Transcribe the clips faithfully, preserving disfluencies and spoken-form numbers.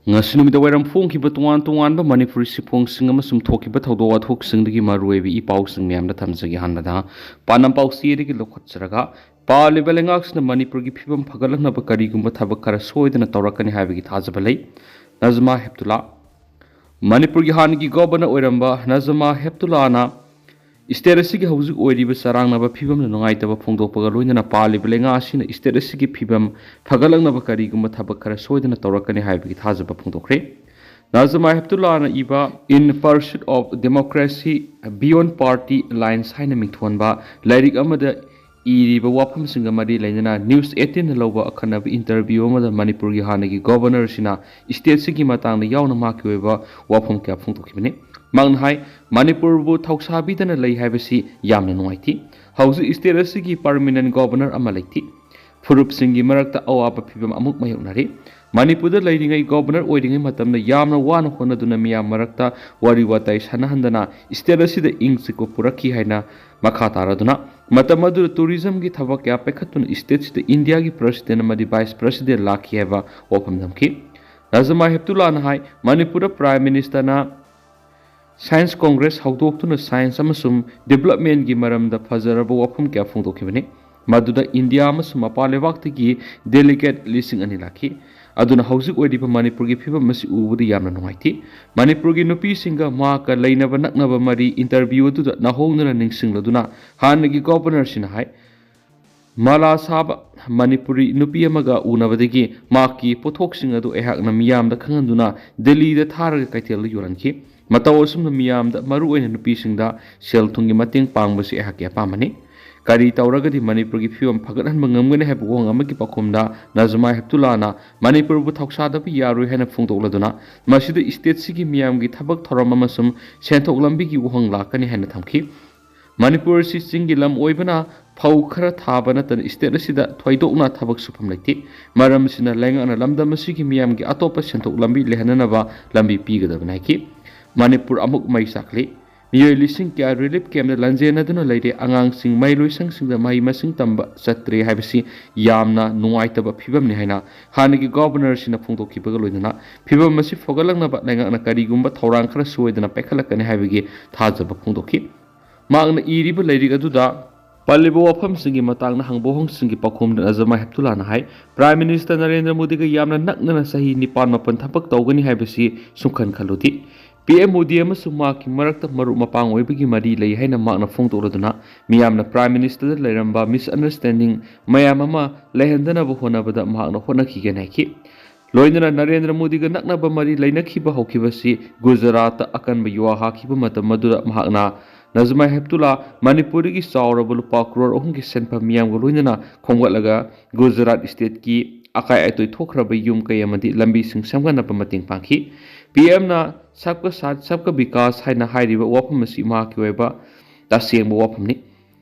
ꯉꯁꯤ ꯅꯨꯃꯤꯗꯥꯡ ꯋꯥꯏꯔꯝ ꯐꯣꯡꯈꯤꯕ ꯇꯣꯉꯥꯟ ꯇꯣꯉꯥꯟꯕ ꯃꯅꯤꯄꯨꯔꯤ ꯁꯤꯐꯣꯡꯁꯤꯡ ꯑꯃꯁꯨꯡ ꯊꯣꯛꯈꯤꯕ ꯊꯧꯗꯣꯛ ꯋꯥꯊꯣꯛꯁꯤꯡꯗꯒꯤ ꯃꯔꯨꯑꯣꯏꯕ ꯏ ꯄꯥꯎꯁꯤꯡ ꯃꯌꯥꯝꯗ ꯊꯝꯖꯒꯦ꯫ ꯑꯍꯥꯟꯕꯗ ꯄꯥꯟꯗꯝ ꯄꯥꯎꯆꯦꯗꯒꯤ ꯂꯧꯈꯠꯆꯔꯒ ꯄꯥꯜꯂꯤꯕ ꯂꯩꯉꯥꯛꯁꯤꯅ ꯃꯅꯤꯄꯨꯔꯒꯤ ꯐꯤꯕꯝ ꯐꯒꯠꯂꯛꯅꯕ ꯀꯔꯤꯒꯨꯝꯕ ꯊꯕꯛ ꯈꯔ ꯁꯣꯏꯗꯅ ꯇꯧꯔꯛꯀꯅꯤ ꯍꯥꯏꯕꯒꯤ ꯊꯥꯖꯕ ꯂꯩ꯫ ꯅꯖꯃꯥ ꯍꯦꯞꯇꯨꯂꯥ꯫ ꯃꯅꯤꯄꯨꯔꯒꯤ ꯍꯥꯟꯅꯒꯤ ꯒꯣꯕꯔꯅꯔ ꯑꯣꯏꯔꯝꯕ ꯅꯖꯃꯥ ꯍꯦꯞꯇꯨꯂꯥꯅ ꯁ꯭ꯇꯦꯠ ꯑꯁꯤꯒꯤ ꯍꯧꯖꯤꯛ ꯑꯣꯏꯔꯤꯕ ꯆꯔꯥꯡꯅꯕ ꯐꯤꯕꯝꯗ ꯅꯨꯡꯉꯥꯏꯇꯕ ꯐꯣꯡꯗꯣꯛꯄꯒ ꯂꯣꯏꯅꯅ ꯄꯥꯜꯂꯤꯕ ꯂꯩꯉꯥꯛ ꯑꯁꯤꯅ ꯁ꯭ꯇꯦꯠ ꯑꯁꯤꯒꯤ ꯐꯤꯕꯝ ꯐꯒꯠꯂꯛꯅꯕ ꯀꯔꯤꯒꯨꯝꯕ ꯊꯕꯛ ꯈꯔ ꯁꯣꯏꯗꯅ ꯇꯧꯔꯛꯀꯅꯤ ꯍꯥꯏꯕꯒꯤ ꯊꯥꯖꯕ ꯐꯣꯡꯗꯣꯛꯈ꯭ꯔꯦ꯫ ꯅꯖꯃꯥ ꯍꯦꯞꯇꯨꯂꯥꯅ ꯏꯕ In Pursuit of Democracy Beyond Party Lines ꯍꯥꯏꯅ ꯃꯤꯡꯊꯣꯟꯕ ꯂꯥꯏꯔꯤꯛ ꯑꯃꯗ ꯏꯔꯤꯕ ꯋꯥꯐꯝꯁꯤꯡꯒ ꯃꯔꯤ ꯂꯩꯅꯅ ꯅ꯭ꯌꯨꯁ ꯑꯩꯠꯇꯤꯟꯅ ꯂꯧꯕ ꯑꯈꯟꯅꯕ ꯏꯟꯇꯔꯚ꯭ꯌꯨ ꯑꯃꯗ ꯃꯅꯤꯄꯨꯔꯒꯤ ꯍꯥꯟꯅꯒꯤ ꯒꯣꯕꯔꯅꯔꯁꯤꯅ ꯁ꯭ꯇꯦꯠꯁꯤꯒꯤ ꯃꯇꯥꯡꯗ ꯌꯥꯎꯅ ꯃꯍꯥꯛꯀꯤ ꯑꯣꯏꯕ ꯋꯥꯐꯝ ꯀꯌꯥ ꯐꯣꯡꯗꯣꯛꯈꯤꯕꯅꯤ꯫ ꯃꯍꯥꯛꯅ ꯍꯥꯏ, ꯃꯅꯤꯄꯨꯔꯕꯨ ꯊꯧꯁꯥꯕꯤꯗꯅ ꯂꯩ ꯍꯥꯏꯕꯁꯤ ꯌꯥꯝꯅ ꯅꯨꯡꯉꯥꯏꯇꯦ꯫ ꯍꯧꯖꯤꯛ ꯁ꯭ꯇꯦꯠ ꯑꯁꯤꯒꯤ ꯄꯔꯃꯤꯅꯦꯟ ꯒꯣꯕꯔꯅꯔ ꯑꯃ ꯂꯩꯇꯦ꯫ ꯐꯨꯔꯨꯞꯁꯤꯡꯒꯤ ꯃꯔꯛꯇ ꯑꯋꯥꯕ ꯐꯤꯕꯝ ꯑꯃꯨꯛ ꯃꯥꯌꯣꯛꯅꯔꯤ꯫ ꯃꯅꯤꯄꯨꯔꯗ ꯂꯩꯔꯤꯉꯩ ꯒꯣꯕꯔꯅꯔ ꯑꯣꯏꯔꯤꯉꯩ ꯃꯇꯝꯗ ꯌꯥꯝꯅ ꯋꯥꯅ ꯍꯣꯠꯅꯗꯨꯅ ꯃꯤꯌꯥꯝ ꯃꯔꯛꯇ ꯋꯥꯔꯤ ꯋꯥꯇꯥꯏ ꯁꯥꯟꯅꯍꯟꯗꯅ ꯁ꯭ꯇꯦꯠ ꯑꯁꯤꯗ ꯏꯪ ꯆꯤꯛꯄ ꯄꯨꯔꯛꯈꯤ ꯍꯥꯏꯅ ꯃꯈꯥ ꯇꯥꯔꯗꯨꯅ ꯃꯇꯝ ꯑꯗꯨꯗ ꯇꯨꯔꯤꯖꯝꯒꯤ ꯊꯕꯛ ꯀꯌꯥ ꯄꯥꯏꯈꯠꯇꯨꯅ ꯁ꯭ꯇꯦꯠꯁꯤꯗ ꯏꯟꯗꯤꯌꯥꯒꯤ ꯄ꯭ꯔꯁꯤꯗꯦꯟ ꯑꯃꯗꯤ ꯚꯥꯏꯁ ꯄ꯭ꯔꯁꯤꯗꯦꯟ ꯂꯥꯛꯈꯤ ꯍꯥꯏꯕ ꯋꯥꯐꯝ ꯊꯝꯈꯤ꯫ ꯅꯖꯃꯥ ꯍꯦꯞꯇꯨꯂꯥꯅ ꯍꯥꯏ, ꯃꯅꯤꯄꯨꯔꯗ ꯄ꯭ꯔꯥꯏꯝ ꯃꯤꯅꯤꯁꯇꯔꯅ ꯁꯥꯏꯟꯁ ꯀꯣꯡꯒ꯭ꯔꯦꯁ ꯍꯧꯗꯣꯛꯇꯨꯅ ꯁꯥꯏꯟꯁ ꯑꯃꯁꯨꯡ ꯗꯤꯕꯦꯂꯞꯃꯦꯟꯒꯤ ꯃꯔꯝꯗ ꯐꯖꯔꯕ ꯋꯥꯐꯝ ꯀꯌꯥ ꯐꯣꯡꯗꯣꯛꯈꯤꯕꯅꯤ꯫ ꯃꯗꯨꯗ ꯏꯟꯗꯤꯌꯥ ꯑꯃꯁꯨꯡ ꯃꯄꯥꯟ ꯂꯩꯕꯥꯛꯇꯒꯤ ꯗꯦꯂꯤꯒꯦꯠ ꯂꯤꯁꯤꯡ ꯑꯅꯤ ꯂꯥꯛꯈꯤ꯫ ꯑꯗꯨꯅ ꯍꯧꯖꯤꯛ ꯑꯣꯏꯔꯤꯕ ꯃꯅꯤꯄꯨꯔꯒꯤ ꯐꯤꯕꯝ ꯑꯁꯤ ꯎꯕꯗ ꯌꯥꯝꯅ ꯅꯨꯡꯉꯥꯏꯇꯦ꯫ ꯃꯅꯤꯄꯨꯔꯒꯤ ꯅꯨꯄꯤꯁꯤꯡꯒ ꯃꯍꯥꯛꯀ ꯂꯩꯅꯕ ꯅꯛꯅꯕ ꯃꯔꯤ ꯏꯟꯇꯔꯚ꯭ꯌꯨ ꯑꯗꯨꯗ ꯅꯧꯍꯧꯅꯅ ꯅꯤꯡꯁꯤꯡꯂꯗꯨꯅ ꯍꯥꯟꯅꯒꯤ ꯒꯣꯕꯔꯅꯔꯁꯤꯅ ꯍꯥꯏ, ꯃꯂꯥ ꯁꯥꯕ ꯃꯅꯤꯄꯨꯔꯤ ꯅꯨꯄꯤ ꯑꯃꯒ ꯎꯅꯕꯗꯒꯤ ꯃꯍꯥꯛꯀꯤ ꯄꯣꯠꯊꯣꯛꯁꯤꯡ ꯑꯗꯨ ꯑꯩꯍꯥꯛꯅ ꯃꯤꯌꯥꯝꯗ ꯈꯪꯍꯟꯗꯨꯅ ꯗꯦꯜꯂꯤꯗ ꯊꯥꯔꯒ ꯀꯩꯊꯦꯜꯗ ꯌꯣꯜꯍꯟꯈꯤ꯫ ꯃꯇꯧ ꯑꯁꯨꯝꯅ ꯃꯤꯌꯥꯝꯗ, ꯃꯔꯨꯑꯣꯏꯅ ꯅꯨꯄꯤꯁꯤꯡꯗ, ꯁꯦꯜ ꯊꯨꯝꯒꯤ ꯃꯇꯦꯡ ꯄꯥꯡꯕꯁꯤ ꯑꯩꯍꯥꯛꯀꯤ ꯑꯄꯥꯝꯕꯅꯤ꯫ ꯀꯔꯤ ꯇꯧꯔꯒꯗꯤ ꯃꯅꯤꯄꯨꯔꯒꯤ ꯐꯤꯕꯝ ꯐꯒꯠꯍꯟꯕ ꯉꯝꯒꯅꯤ ꯍꯥꯏꯕ ꯋꯥꯍꯪ ꯑꯃꯒꯤ ꯄꯥꯎꯈꯨꯝꯗ ꯅꯖꯃꯥ ꯍꯦꯞꯇꯨꯂꯥꯅ ꯃꯅꯤꯄꯨꯔꯕꯨ ꯊꯧꯁꯥꯗꯕ ꯌꯥꯔꯣꯏ ꯍꯥꯏꯅ ꯐꯣꯡꯗꯣꯛꯂꯗꯨꯅ ꯃꯁꯤꯗ ꯁ꯭ꯇꯦꯠꯁꯤꯒꯤ ꯃꯤꯌꯥꯝꯒꯤ ꯊꯕꯛ ꯊꯧꯔꯝ ꯑꯃꯁꯨꯡ ꯁꯦꯟꯊꯣꯛ ꯂꯝꯕꯤꯒꯤ ꯋꯥꯍꯪ ꯂꯥꯛꯀꯅꯤ ꯍꯥꯏꯅ ꯊꯝꯈꯤ꯫ ꯃꯅꯤꯄꯨꯔ ꯑꯁꯤ ꯆꯤꯡꯒꯤ ꯂꯝ ꯑꯣꯏꯕꯅ ꯐꯧ ꯈꯔ ꯊꯥꯕ ꯅꯠꯇꯅ ꯁ꯭ꯇꯦꯠ ꯑꯁꯤꯗ ꯊꯣꯏꯗꯣꯛꯅ ꯊꯕꯛ ꯁꯨꯐꯝ ꯂꯩꯇꯦ꯫ ꯃꯔꯝ ꯑꯁꯤꯅ ꯂꯩꯉꯥꯛꯅ ꯂꯝꯗꯝ ꯑꯁꯤꯒꯤ ꯃꯤꯌꯥꯝꯒꯤ ꯑꯇꯣꯞꯄ ꯁꯦꯟꯊꯣꯛ ꯂꯝꯕꯤ ꯂꯩꯍꯟꯅꯅꯕ ꯂꯝꯕꯤ ꯄꯤꯒꯗꯕꯅꯤ ꯍꯥꯏꯈꯤ꯫ ꯃꯅꯤꯄꯨꯔ ꯑꯃꯨꯛ ꯃꯩ ꯆꯥꯛꯂꯤ꯫ ꯃꯤꯑꯣꯏ ꯂꯤꯁꯤꯡ ꯀꯌꯥ ꯔꯤꯂꯤꯐ ꯀꯦꯝꯞꯇ ꯂꯟꯖꯦꯟꯅꯗꯨꯅ ꯂꯩꯔꯦ, ꯑꯉꯥꯡꯁꯤꯡ ꯃꯍꯩ ꯂꯣꯏꯁꯪꯁꯤꯡꯗ ꯃꯍꯩ ꯃꯁꯤꯡ ꯇꯝꯕ ꯆꯠꯇ꯭ꯔꯦ ꯍꯥꯏꯕꯁꯤ ꯌꯥꯝꯅ ꯅꯨꯡꯉꯥꯏꯇꯕ ꯐꯤꯕꯝꯅꯤ ꯍꯥꯏꯅ ꯍꯥꯟꯅꯒꯤ ꯒꯣꯕꯔꯅꯔꯁꯤꯅ ꯐꯣꯡꯗꯣꯛꯈꯤꯕꯒ ꯂꯣꯏꯅꯅ ꯐꯤꯕꯝ ꯑꯁꯤ ꯐꯒꯠꯂꯛꯅꯕ ꯂꯩꯉꯥꯛꯅ ꯀꯔꯤꯒꯨꯝꯕ ꯊꯧꯔꯥꯡ ꯈꯔ ꯁꯣꯏꯗꯅ ꯄꯥꯏꯈꯠꯂꯛꯀꯅꯤ ꯍꯥꯏꯕꯒꯤ ꯊꯥꯖꯕ ꯐꯣꯡꯗꯣꯛꯈꯤ꯫ ꯃꯍꯥꯛꯅ ꯏꯔꯤꯕ ꯂꯥꯏꯔꯤꯛ ꯑꯗꯨꯗ ꯄꯜꯂꯤꯕ ꯋꯥꯐꯝꯁꯤꯡꯒꯤ ꯃꯇꯥꯡꯗ ꯍꯪꯕ ꯋꯥꯍꯪꯁꯤꯡꯒꯤ ꯄꯥꯎꯈꯨꯝꯗ ꯑꯖꯃꯥꯏ ꯍꯦꯞꯇꯨꯂꯥꯅ ꯍꯥꯏ, ꯄ꯭ꯔꯥꯏꯝ ꯃꯤꯅꯤꯁꯇꯔ ꯅꯔꯦꯟꯗ꯭ꯔ ꯃꯣꯗꯤꯒ ꯌꯥꯝꯅ ꯅꯛꯅꯅ ꯆꯍꯤ ꯅꯤꯄꯥꯟ ꯃꯥꯄꯟ ꯊꯕꯛ ꯇꯧꯒꯅꯤ ꯍꯥꯏꯕꯁꯤ ꯁꯨꯡꯈꯟ ꯈꯜꯂꯨꯗꯦ꯫ ꯄꯤ ꯑꯦꯝ ꯃꯣꯗꯤ ꯑꯃꯁꯨꯡ ꯃꯍꯥꯛꯀꯤ ꯃꯔꯛꯇ ꯃꯔꯨꯞ ꯃꯄꯥꯡ ꯑꯣꯏꯕꯒꯤ ꯃꯔꯤ ꯂꯩ ꯍꯥꯏꯅ ꯃꯍꯥꯛꯅ ꯐꯣꯡꯗꯣꯛꯂꯗꯨꯅ ꯃꯤꯌꯥꯝꯅ ꯄ꯭ꯔꯥꯏꯝ ꯃꯤꯅꯤꯁꯇꯔꯗ ꯂꯩꯔꯝꯕ ꯃꯤꯁꯑꯟꯗꯔꯁꯇꯦꯟꯗꯤꯡ ꯃꯌꯥꯝ ꯑꯃ ꯂꯩꯍꯟꯗꯅꯕ ꯍꯣꯠꯅꯕꯗ ꯃꯍꯥꯛꯅ ꯍꯣꯠꯅꯈꯤꯒꯦꯅ ꯍꯥꯏꯈꯤ꯫ ꯂꯣꯏꯅꯅ ꯅꯔꯦꯟꯗ꯭ꯔ ꯃꯣꯗꯤꯒ ꯅꯛꯅꯕ ꯃꯔꯤ ꯂꯩꯅꯈꯤꯕ ꯍꯧꯈꯤꯕꯁꯤ ꯒꯨꯖꯔꯥꯠꯇ ꯑꯀꯟꯕ ꯌꯨꯍꯥ ꯍꯥꯈꯤꯕ ꯃꯇꯝ ꯑꯗꯨꯗ ꯃꯍꯥꯛꯅ ꯅꯖꯃꯥꯏ ꯍꯦꯞꯇꯨꯂꯥ ꯃꯅꯤꯄꯨꯔꯗꯒꯤ ꯆꯥꯎꯔꯕ ꯂꯨꯄꯥ ꯀ꯭ꯔꯣꯔ ꯑꯍꯨꯝꯒꯤ ꯁꯦꯟꯐꯝ ꯃꯤꯌꯥꯝꯒ ꯂꯣꯏꯅꯅ ꯈꯣꯝꯒꯠꯂꯒ ꯒꯨꯖꯔꯥꯠ ꯁ꯭ꯇꯦꯠꯀꯤ ꯑꯀꯥꯏ ꯑꯇꯣꯏ ꯊꯣꯛꯈ꯭ꯔꯕ ꯌꯨꯝ ꯀꯩ ꯑꯃꯗꯤ ꯂꯝꯕꯤꯁꯤꯡ ꯁꯦꯝꯒꯠꯅꯕ ꯃꯇꯦꯡ ꯄꯥꯡꯈꯤ꯫ ꯄꯤ ꯑꯦꯝꯅ ꯁꯕꯀꯥ ꯁꯥꯊ ꯁꯕꯀꯥ ꯕꯤꯀꯥꯁ ꯍꯥꯏꯅ ꯍꯥꯏꯔꯤꯕ ꯋꯥꯐꯝ ꯑꯁꯤ ꯃꯍꯥꯛꯀꯤ ꯑꯣꯏꯕ ꯇꯁꯦꯡꯕ ꯋꯥꯐꯝꯅꯤ꯫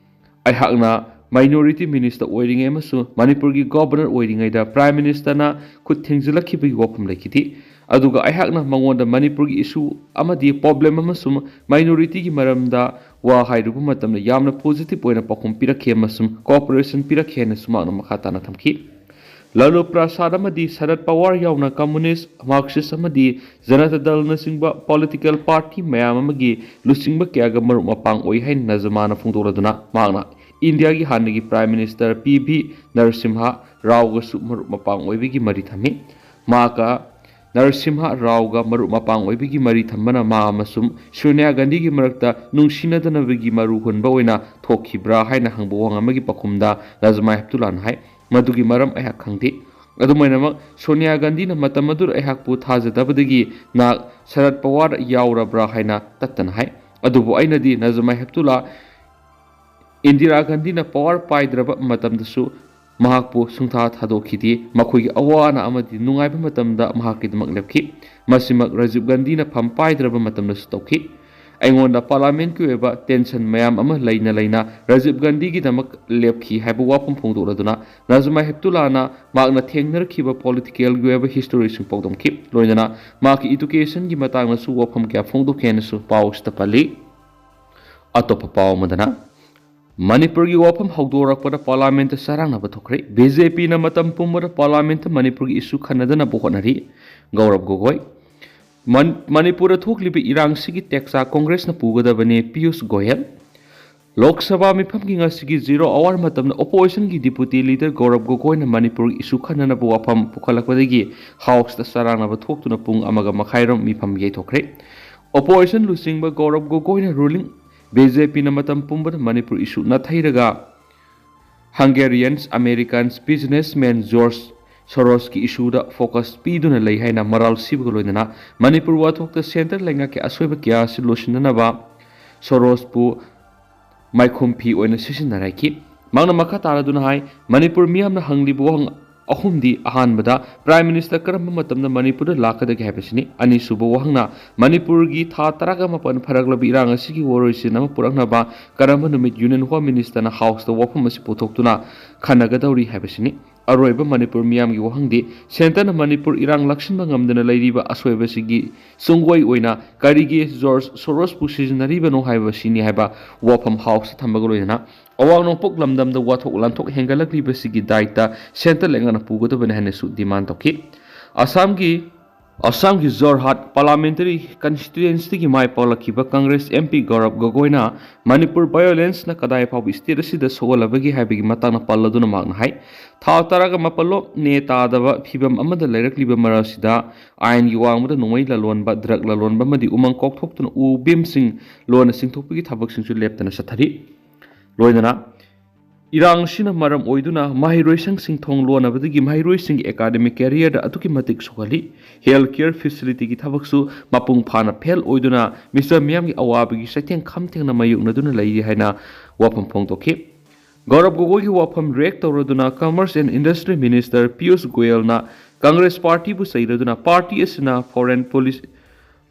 ꯑꯩꯍꯥꯛꯅ ꯃꯥꯏꯅꯣꯔꯤꯇꯤ ꯃꯤꯅꯤꯁꯇꯔ ꯑꯣꯏꯔꯤꯉꯩ ꯑꯃꯁꯨꯡ ꯃꯅꯤꯄꯨꯔꯒꯤ ꯒꯣꯕꯔꯅꯔ ꯑꯣꯏꯔꯤꯉꯩꯗ ꯄ꯭ꯔꯥꯏꯝ ꯃꯤꯅꯤꯁꯇꯔꯅ ꯈꯨꯠ ꯊꯤꯡꯖꯤꯜꯂꯛꯈꯤꯕꯒꯤ ꯋꯥꯐꯝ ꯂꯩꯈꯤꯗꯦ꯫ ꯑꯗꯨꯒ ꯑꯩꯍꯥꯛꯅ ꯃꯉꯣꯟꯗ ꯃꯅꯤꯄꯨꯔꯒꯤ ꯏꯁꯨ ꯑꯃꯗꯤ ꯄ꯭ꯔꯣꯕ꯭ꯂꯦꯝ ꯑꯃꯁꯨꯡ ꯃꯥꯏꯅꯣꯔꯤꯇꯤꯒꯤ ꯃꯔꯝꯗ ꯋꯥ ꯍꯥꯏꯔꯨꯕ ꯃꯇꯝꯗ ꯌꯥꯝꯅ ꯄꯣꯖꯤꯇꯤꯚ ꯑꯣꯏꯅ ꯄꯥꯎꯈꯨꯝ ꯄꯤꯔꯛꯈꯤ ꯑꯃꯁꯨꯡ ꯀꯣꯑꯣꯄꯔꯦꯁꯟ ꯄꯤꯔꯛꯈꯤ ꯍꯥꯏꯅꯁꯨ ꯃꯍꯥꯛꯅ ꯃꯈꯥ ꯇꯥꯅ ꯊꯝꯈꯤ꯫ ꯂꯥꯂꯨ ꯄ꯭ꯔꯁꯥꯗ ꯑꯃꯗꯤ ꯁꯔꯠ ꯄꯋꯥꯔ ꯌꯥꯎꯅ ꯀꯝꯃꯨꯅꯤꯁ, ꯃꯥꯔꯛꯁꯤꯁ ꯑꯃꯗꯤ ꯖꯅꯇꯥ ꯗꯜꯅꯆꯤꯡꯕ ꯄꯣꯂꯤꯇꯤꯀꯦꯜ ꯄꯥꯔꯇꯤ ꯃꯌꯥꯝ ꯑꯃꯒꯤ ꯂꯨꯆꯤꯡꯕ ꯀꯌꯥꯒ ꯃꯔꯨꯞ ꯃꯄꯥꯡ ꯑꯣꯏ ꯍꯥꯏꯅ ꯅꯖꯃꯥꯅ ꯐꯣꯡꯗꯣꯛꯂꯗꯨꯅ ꯃꯍꯥꯛꯅ ꯏꯟꯗꯤꯌꯥꯒꯤ ꯍꯥꯟꯅꯒꯤ prime minister P V Narasimha ꯔꯥꯎꯒꯁꯨ ꯃꯔꯨꯞ ꯃꯄꯥꯡ ꯑꯣꯏꯕꯒꯤ ꯃꯔꯤ ꯊꯝꯃꯤ꯫ ꯃꯍꯥꯛꯀ ꯅꯔꯁꯤꯝꯍ ꯔꯥꯎꯒ ꯃꯔꯨꯞ ꯃꯄꯥꯡ ꯑꯣꯏꯕꯒꯤ ꯃꯔꯤ ꯊꯝꯕꯅ ꯃꯥ ꯑꯃꯁꯨꯡ ꯁꯣꯅꯤꯌꯥ ꯒꯥꯟꯙꯤꯒꯤ ꯃꯔꯛꯇ ꯅꯨꯡꯁꯤꯅꯗꯅꯕꯒꯤ ꯃꯔꯨ ꯍꯨꯟꯕ ꯑꯣꯏꯅ ꯊꯣꯛꯈꯤꯕ꯭ꯔꯥ ꯍꯥꯏꯅ ꯍꯪꯕ ꯋꯥꯍꯪ ꯑꯃꯒꯤ ꯄꯥꯎꯈꯨꯝꯗ ꯅꯖꯃꯥ ꯍꯦꯞꯇꯨꯂꯥꯅ ꯍꯥꯏ, "ꯃꯗꯨꯒꯤ ꯃꯔꯝ ꯑꯩꯍꯥꯛ ꯈꯪꯗꯦ꯫ ꯑꯗꯨꯝ ꯑꯣꯏꯅꯃꯛ, ꯁꯣꯅꯤꯌꯥ ꯒꯥꯟꯙꯤꯅ ꯃꯇꯝ ꯑꯗꯨꯗ ꯑꯩꯍꯥꯛꯄꯨ ꯊꯥꯖꯗꯕꯗꯒꯤ ꯅꯍꯥꯛ ꯁꯔꯠ ꯄꯋꯥꯔ ꯌꯥꯎꯔꯕ꯭ꯔꯥ ꯍꯥꯏꯅ ꯇꯠꯇꯅ ꯍꯥꯏ꯫ ꯑꯗꯨꯕꯨ ꯑꯩꯅꯗꯤ ꯅꯖꯃꯥ ꯍꯦꯞꯇꯨꯂꯥ ꯏꯟꯗꯤꯔꯥ ꯒꯥꯟꯙꯤꯅ ꯄꯋꯥꯔ ꯄꯥꯏꯗ꯭ꯔꯕ ꯃꯇꯝꯗꯁꯨ ꯃꯍꯥꯛꯄꯨ ꯁꯨꯡꯊꯥ ꯊꯥꯗꯣꯛꯈꯤꯗꯦ꯫ ꯃꯈꯣꯏꯒꯤ ꯑꯋꯥ ꯑꯅꯥ ꯑꯃꯗꯤ ꯅꯨꯡꯉꯥꯏꯕ ꯃꯇꯝꯗ ꯃꯍꯥꯛꯀꯤꯗꯃꯛ ꯂꯦꯞꯈꯤ꯫ ꯃꯁꯤꯃꯛ ꯔꯥꯖꯤꯕ ꯒꯥꯟꯙꯤꯅ ꯐꯝ ꯄꯥꯏꯗ꯭ꯔꯕ ꯃꯇꯝꯗꯁꯨ ꯇꯧꯈꯤ꯫ ꯑꯩꯉꯣꯟꯗ ꯄꯥꯔꯂꯥꯃꯦꯟꯠꯀꯤ ꯑꯣꯏꯕ ꯇꯦꯟꯁꯟ ꯃꯌꯥꯝ ꯑꯃ ꯂꯩꯅ ꯂꯩꯅ ꯔꯥꯖꯤꯕ ꯒꯥꯟꯙꯤꯒꯤꯗꯃꯛ ꯂꯦꯞꯈꯤ" ꯍꯥꯏꯕ ꯋꯥꯐꯝ ꯐꯣꯡꯗꯣꯛꯂꯗꯨꯅ ꯅꯖꯃꯥ ꯍꯦꯞꯇꯨꯂꯥꯅ ꯃꯍꯥꯛꯅ ꯊꯦꯡꯅꯔꯛꯈꯤꯕ ꯄꯣꯂꯤꯇꯤꯀꯦꯜꯒꯤ ꯑꯣꯏꯕ ꯍꯤꯁꯇꯣꯔꯤꯁꯤꯡ ꯄꯥꯎꯗꯝꯈꯤ꯫ ꯂꯣꯏꯅꯅ ꯃꯍꯥꯛꯀꯤ ꯏꯗꯨꯀꯦꯁꯟꯒꯤ ꯃꯇꯥꯡꯗꯁꯨ ꯋꯥꯐꯝ ꯀꯌꯥ ꯐꯣꯡꯗꯣꯛꯈꯤ ꯍꯥꯏꯅꯁꯨ ꯄꯥꯎ ꯑꯁꯤꯗ ꯄꯜꯂꯤ꯫ ꯑꯇꯣꯞꯄ ꯄꯥꯎ ꯑꯃꯗꯅ, ꯃꯅꯤꯄꯨꯔꯒꯤ ꯋꯥꯐꯝ ꯍꯧꯗꯣꯔꯛꯄꯗ ꯄꯥꯔꯂꯥꯃꯦꯟꯠꯇ ꯆꯔꯥꯡꯅꯕ ꯊꯣꯛꯈ꯭ꯔꯦ꯫ ꯕꯤ ꯖꯦ ꯄꯤꯅ ꯃꯇꯝ ꯄꯨꯝꯕꯗ ꯄꯥꯔꯂꯥꯃꯦꯟꯠꯇ ꯃꯅꯤꯄꯨꯔꯒꯤ ꯏꯁꯨ ꯈꯟꯅꯗꯅꯕ ꯍꯣꯠꯅꯔꯤ, ꯒꯧꯔꯕ ꯒꯣꯒꯣꯏ꯫ ꯃꯟ-, ꯃꯅꯤꯄꯨꯔꯗ ꯊꯣꯛꯂꯤꯕ ꯏꯔꯥꯡꯁꯤꯒꯤ ꯇꯦꯛꯆꯥꯛ ꯀꯣꯡꯒ꯭ꯔꯦꯁꯅ ꯄꯨꯒꯗꯕꯅꯤ, ꯄꯤꯌꯨꯁ ꯒꯣꯌꯦꯜ꯫ ꯂꯣꯛ ꯁꯚꯥ ꯃꯤꯐꯝꯒꯤ ꯉꯁꯤꯒꯤ ꯖꯤꯔꯣ ꯑꯋꯥꯔ ꯃꯇꯝꯗ ꯑꯣꯄꯣꯖꯤꯁꯟꯒꯤ ꯗꯤꯄꯨꯇꯤ ꯂꯤꯗꯔ ꯒꯧꯔꯕ ꯒꯣꯒꯣꯏꯅ ꯃꯅꯤꯄꯨꯔꯒꯤ ꯏꯁꯨ ꯈꯟꯅꯅꯕ ꯋꯥꯐꯝ ꯄꯨꯈꯠꯂꯛꯄꯗꯒꯤ ꯍꯥꯎꯁꯇ ꯆꯔꯥꯡꯅꯕ ꯊꯣꯛꯇꯨꯅ ꯄꯨꯡ ꯑꯃꯒ ꯃꯈꯥꯏꯔꯣꯝ ꯃꯤꯐꯝ ꯌꯩꯊꯣꯛꯈ꯭ꯔꯦ꯫ ꯑꯣꯄꯣꯖꯤꯁꯟ ꯂꯨꯆꯤꯡꯕ ꯒꯧꯔꯕ ꯒꯣꯒꯣꯏꯅ ꯔꯨꯂꯤꯡ ꯕꯤ ꯖꯦ ꯄꯤꯅ ꯃꯇꯝ ꯄꯨꯝꯕꯗ ꯃꯅꯤꯄꯨꯔ ꯏꯁꯨ ꯅꯥꯊꯩꯔꯒ ꯍꯪꯒꯦꯔꯤꯌꯟꯁ ꯑꯃꯦꯔꯤꯀꯟꯁ ꯕꯤꯖꯤꯅꯦꯁꯃꯦꯟ ꯖꯣꯔꯖ ꯁꯣꯔꯣꯁꯀꯤ ꯏꯁꯨꯗ ꯐꯣꯀꯁ ꯄꯤꯗꯨꯅ ꯂꯩ ꯍꯥꯏꯅ ꯃꯔꯥꯜ ꯁꯤꯕꯒ ꯂꯣꯏꯅꯅ ꯃꯅꯤꯄꯨꯔ ꯋꯥꯊꯣꯛꯇ ꯁꯦꯟꯇꯔ ꯂꯩꯉꯥꯛꯀꯤ ꯑꯁꯣꯏꯕ ꯀꯌꯥ ꯑꯁꯤ ꯂꯣꯏꯁꯤꯟꯅꯅꯕ ꯁꯣꯔꯣꯁꯄꯨ ꯃꯥꯏꯈꯨꯝ ꯐꯤ ꯑꯣꯏꯅ ꯁꯤꯖꯤꯟꯅꯔꯛꯈꯤ꯫ ꯃꯍꯥꯛꯅ ꯃꯈꯥ ꯇꯥꯔꯗꯨꯅ ꯍꯥꯏ, ꯃꯅꯤꯄꯨꯔ ꯃꯤꯌꯥꯝꯅ ꯍꯪꯂꯤꯕ ꯋꯥꯍꯪ ꯑꯍꯨꯝꯗꯤ, ꯑꯍꯥꯟꯕꯗ, ꯄ꯭ꯔꯥꯏꯝ ꯃꯤꯅꯤꯁꯇꯔ ꯀꯔꯝꯕ ꯃꯇꯝꯗ ꯃꯅꯤꯄꯨꯔꯗ ꯂꯥꯛꯀꯗꯒꯦ ꯍꯥꯏꯕꯁꯤꯅꯤ꯫ ꯑꯅꯤꯁꯨꯕ ꯋꯥꯍꯪꯅ, ꯃꯅꯤꯄꯨꯔꯒꯤ ꯊꯥ ꯇꯔꯥꯒ ꯃꯥꯄꯟ ꯐꯔꯛꯂꯕ ꯏꯔꯥꯡ ꯑꯁꯤꯒꯤ ꯋꯥꯔꯣꯏꯁꯤꯟ ꯑꯃ ꯄꯨꯔꯛꯅꯕ ꯀꯔꯝꯕ ꯅꯨꯃꯤꯠ ꯌꯨꯅꯤꯌꯟ ꯍꯣꯝ ꯃꯤꯅꯤꯁꯇꯔꯅ ꯍꯥꯎꯁꯇ ꯋꯥꯐꯝ ꯑꯁꯤ ꯄꯨꯊꯣꯛꯇꯨꯅ ꯈꯟꯅꯒꯗꯧꯔꯤ ꯍꯥꯏꯕꯁꯤꯅꯤ꯫ ꯑꯔꯣꯏꯕ ꯃꯅꯤꯄꯨꯔ ꯃꯤꯌꯥꯝꯒꯤ ꯋꯥꯍꯪꯗꯤ, ꯁꯦꯟꯇꯔꯅ ꯃꯅꯤꯄꯨꯔ ꯏꯔꯥꯡ ꯂꯥꯛꯁꯤꯟꯕ ꯉꯝꯗꯅ ꯂꯩꯔꯤꯕ ꯑꯁꯣꯏꯕꯁꯤꯒꯤ ꯁꯨꯡꯑꯣꯏ ꯑꯣꯏꯅ ꯀꯔꯤꯒꯤ ꯖꯣꯔꯖ ꯁꯣꯔꯣꯁꯄꯨ ꯁꯤꯖꯤꯟꯅꯔꯤꯕꯅꯣ ꯍꯥꯏꯕꯁꯤꯅꯤ ꯍꯥꯏꯕ ꯋꯥꯐꯝ ꯍꯥꯎꯁꯇ ꯊꯝꯕꯒ ꯂꯣꯏꯅꯅ ꯑꯋꯥꯡ ꯅꯣꯡꯄꯣꯛ ꯂꯝꯗꯝꯗ ꯋꯥꯊꯣꯛ ꯂꯥꯟꯊꯣꯛ ꯍꯦꯟꯒꯠꯂꯛꯂꯤꯕꯁꯤꯒꯤ ꯗꯥꯏꯇ ꯁꯦꯟꯇꯔ ꯂꯩꯉꯥꯛꯅ ꯄꯨꯒꯗꯕꯅꯤ ꯍꯥꯏꯅꯁꯨ ꯗꯤꯃꯥꯟ ꯇꯧꯈꯤ꯫ ꯑꯁꯥꯝꯒꯤ, ꯑꯁꯥꯝꯒꯤ ꯖꯣꯔꯍꯥꯠ ꯄꯥꯔꯂꯥꯃꯦꯟꯇꯔꯤ ꯀꯟꯁꯇꯤꯇ꯭ꯌꯨꯌꯦꯟꯁꯤꯒꯤ ꯃꯥꯏ ꯄꯥꯛꯂꯛꯈꯤꯕ ꯀꯪꯒ꯭ꯔꯦꯁ ꯑꯦꯝ ꯄꯤ ꯒꯧꯔꯕ ꯒꯣꯒꯣꯏꯅ ꯃꯅꯤꯄꯨꯔ ꯚꯥꯏꯑꯣꯂꯦꯟꯁꯅ ꯀꯗꯥꯏ ꯐꯥꯎꯕ ꯁ꯭ꯇꯦꯠ ꯑꯁꯤꯗ ꯁꯣꯛꯍꯜꯂꯕꯒꯦ ꯍꯥꯏꯕꯒꯤ ꯃꯇꯥꯡꯗ ꯄꯜꯂꯗꯨꯅ ꯃꯍꯥꯛꯅ ꯍꯥꯏ, ꯊꯥ ꯇꯔꯥꯒ ꯃꯥꯄꯜꯂꯣꯝ ꯅꯦ ꯇꯥꯗꯕ ꯐꯤꯕꯝ ꯑꯃꯗ ꯂꯩꯔꯛꯂꯤꯕ ꯃꯔꯛꯁꯤꯗ ꯑꯥꯏꯟꯒꯤ ꯋꯥꯡꯃꯗ ꯅꯣꯡꯃꯩ ꯂꯂꯣꯟꯕ, ꯗ꯭ꯔꯒ ꯂꯂꯣꯟꯕ ꯑꯃꯗꯤ ꯎꯃꯪ ꯀꯣꯛꯊꯣꯛꯇꯨꯅ ꯎ ꯕꯤꯝꯁꯤꯡ ꯂꯣꯟꯅ ꯆꯤꯡꯊꯣꯛꯄꯒꯤ ꯊꯕꯛꯁꯤꯡꯁꯨ ꯂꯦꯞꯇꯅ ꯆꯠꯊꯔꯤ꯫ ꯂꯣꯏꯅꯅ ꯏꯔꯥꯡ ꯑꯁꯤꯅ ꯃꯔꯝ ꯑꯣꯏꯗꯨꯅ ꯃꯍꯩꯔꯣꯏꯁꯪꯁꯤꯡ ꯊꯣꯡ ꯂꯣꯟꯅꯕꯗꯒꯤ ꯃꯍꯩꯔꯣꯏꯁꯤꯡꯒꯤ ꯑꯦꯀꯥꯗꯃꯤꯛ ꯀꯦꯔꯤꯌꯔꯗ ꯑꯗꯨꯛꯀꯤ ꯃꯇꯤꯛ ꯁꯣꯛꯍꯜꯂꯤ꯫ ꯍꯦꯜꯊ ꯀꯦꯌꯔ ꯐꯦꯁꯤꯂꯤꯇꯤꯒꯤ ꯊꯕꯛꯁꯨ ꯃꯄꯨꯡ ꯐꯥꯅ ꯐꯦꯜ ꯑꯣꯏꯗꯨꯅ ꯃꯤꯁꯇꯔ ꯃꯤꯌꯥꯝꯒꯤ ꯑꯋꯥꯕꯒꯤ ꯆꯩꯊꯦꯡ ꯈꯝ ꯊꯦꯡꯅ ꯃꯥꯌꯣꯛꯅꯗꯨꯅ ꯂꯩꯔꯤ ꯍꯥꯏꯅ ꯋꯥꯐꯝ ꯐꯣꯡꯗꯣꯛꯈꯤ꯫ ꯒꯧꯔꯕ ꯒꯣꯒꯣꯏꯒꯤ ꯋꯥꯐꯝ ꯔꯤꯌꯦꯛ ꯇꯧꯔꯗꯨꯅ commerce and industry minister Piyush ꯒꯣꯌꯦꯜꯅ ꯀꯪꯒ꯭ꯔꯦꯁ ꯄꯥꯔꯇꯤꯕꯨ ꯆꯩꯔꯗꯨꯅ ꯄꯥꯔꯇꯤ ꯑꯁꯤꯅ ꯐꯣꯔꯦꯟ ꯄꯣꯂꯤꯁ-,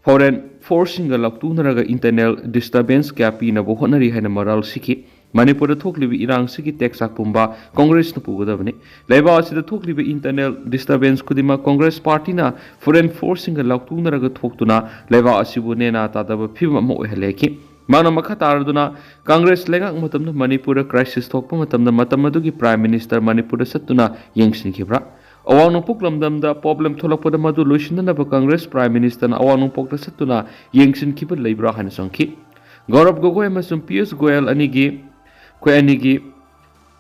ꯐꯣꯔꯦꯟ ꯐꯣꯔꯁꯁꯤꯡꯒ ꯂꯥꯎꯇꯨꯅꯔꯒ ꯏꯟꯇꯔꯅꯦꯜ ꯗꯤꯁꯇꯔꯕꯦꯟꯁ ꯀꯌꯥ ꯄꯤꯅꯕ ꯍꯣꯠꯅꯔꯤ ꯍꯥꯏꯅ ꯃꯔꯥꯜ ꯁꯤꯈꯤ꯫ ꯃꯅꯤꯄꯨꯔꯗ ꯊꯣꯛꯂꯤꯕ ꯏꯔꯥꯡꯁꯤꯒꯤ ꯇꯦꯛꯆꯥꯛ ꯄꯨꯝꯕ ꯀꯣꯡꯒ꯭ꯔꯦꯁꯅ ꯄꯨꯒꯗꯕꯅꯤ꯫ ꯂꯩꯕꯥꯛ ꯑꯁꯤꯗ ꯊꯣꯛꯂꯤꯕ ꯏꯟꯇꯔꯅꯦꯜ ꯗꯤꯁꯇꯔꯕꯦꯟꯁ ꯈꯨꯗꯤꯡꯃꯛ ꯀꯣꯡꯒ꯭ꯔꯦꯁ ꯄꯥꯔꯇꯤꯅ ꯐꯣꯔꯦꯟ ꯐꯣꯔꯁꯁꯤꯡꯒ ꯂꯥꯎꯇꯨꯅꯔꯒ ꯊꯣꯛꯇꯨꯅ ꯂꯩꯕꯥꯛ ꯑꯁꯤꯕꯨ ꯅꯦꯅꯥ ꯇꯥꯗꯕ ꯐꯤꯕꯝ ꯑꯃ ꯑꯣꯏꯍꯜꯂꯦ ꯍꯥꯏꯈꯤ꯫ ꯃꯍꯥꯛꯅ ꯃꯈꯥ ꯇꯥꯔꯗꯨꯅ, ꯀꯪꯒ꯭ꯔꯦꯁ ꯂꯩꯉꯥꯛ ꯃꯇꯝꯗ ꯃꯅꯤꯄꯨꯔꯗ crisis ꯊꯣꯛꯄ ꯃꯇꯝꯗ ꯃꯇꯝ ꯑꯗꯨꯒꯤ Prime Minister ꯃꯅꯤꯄꯨꯔꯗ ꯆꯠꯇꯨꯅ ꯌꯦꯡꯁꯤꯟꯈꯤꯕ꯭ꯔꯥ? ꯑꯋꯥꯡ ꯅꯣꯡꯄꯣꯛ ꯂꯝꯗꯝꯗ problem ꯊꯣꯛꯂꯛꯄꯗ ꯃꯗꯨ ꯂꯣꯏꯁꯤꯟꯅꯅꯕ ꯀꯪꯒ꯭ꯔꯦꯁ Prime Ministerꯅ ꯑꯋꯥꯡ ꯅꯣꯡꯄꯣꯛꯇ ꯆꯠꯇꯨꯅ ꯌꯦꯡꯁꯤꯟꯈꯤꯕ ꯂꯩꯕ꯭ꯔꯥ ꯍꯥꯏꯅꯁꯨ ꯍꯪꯈꯤ꯫ ꯒꯧꯔꯕ ꯒꯣꯒꯣꯏ ꯑꯃꯁꯨꯡ ꯄꯤꯌꯨꯁ ꯒꯣꯌꯦꯜ ꯑꯅꯤꯒꯤ, ꯑꯩꯈꯣꯏ ꯑꯅꯤꯒꯤ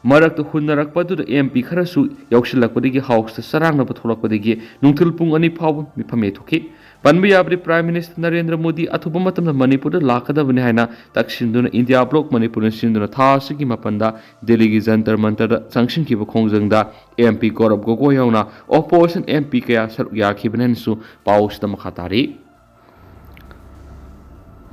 ꯃꯔꯛꯇ ꯍꯨꯟꯅꯔꯛꯄ ꯑꯗꯨꯗ MP ꯈꯔꯁꯨ ꯌꯥꯎꯁꯤꯜꯂꯛꯄꯗꯒꯤ Houseꯇ ꯆꯔꯥꯡꯅꯕ ꯊꯣꯛꯂꯛꯄꯗꯒꯤ ꯅꯨꯡꯊꯤꯜ ꯄꯨꯡ ꯑꯅꯤ ꯐꯥꯎꯕ ꯃꯤꯐꯝ ꯌꯩꯊꯣꯛꯈꯤ꯫ ꯄꯟꯕ ꯌꯥꯕꯗꯤ, Prime Minister ꯅꯔꯦꯟꯗ꯭ꯔ ꯃꯣꯗꯤ ꯑꯊꯨꯕ ꯃꯇꯝꯗ ꯃꯅꯤꯄꯨꯔꯗ ꯂꯥꯛꯀꯗꯕꯅꯤ ꯍꯥꯏꯅ ꯇꯛꯁꯤꯟꯗꯨꯅ India Bloc ꯃꯅꯤꯄꯨꯔꯅ ꯁꯤꯟꯗꯨꯅ ꯊꯥ ꯑꯁꯤꯒꯤ ꯃꯥꯄꯟꯗ ꯗꯦꯜꯂꯤꯒꯤ ꯖꯟꯇꯔ ꯃꯟꯇꯔꯗ ꯆꯪꯁꯤꯟꯈꯤꯕ ꯈꯣꯡꯖꯪꯗ MP ꯒꯧꯔꯕ ꯒꯣꯒꯣꯏ ꯌꯥꯎꯅ opposition MP ꯀꯌꯥ ꯁꯔꯨꯛ ꯌꯥꯈꯤꯕꯅꯤ ꯍꯥꯏꯅꯁꯨ ꯄꯥꯎꯁꯤꯗ ꯃꯈꯥ ꯇꯥꯔꯤ꯫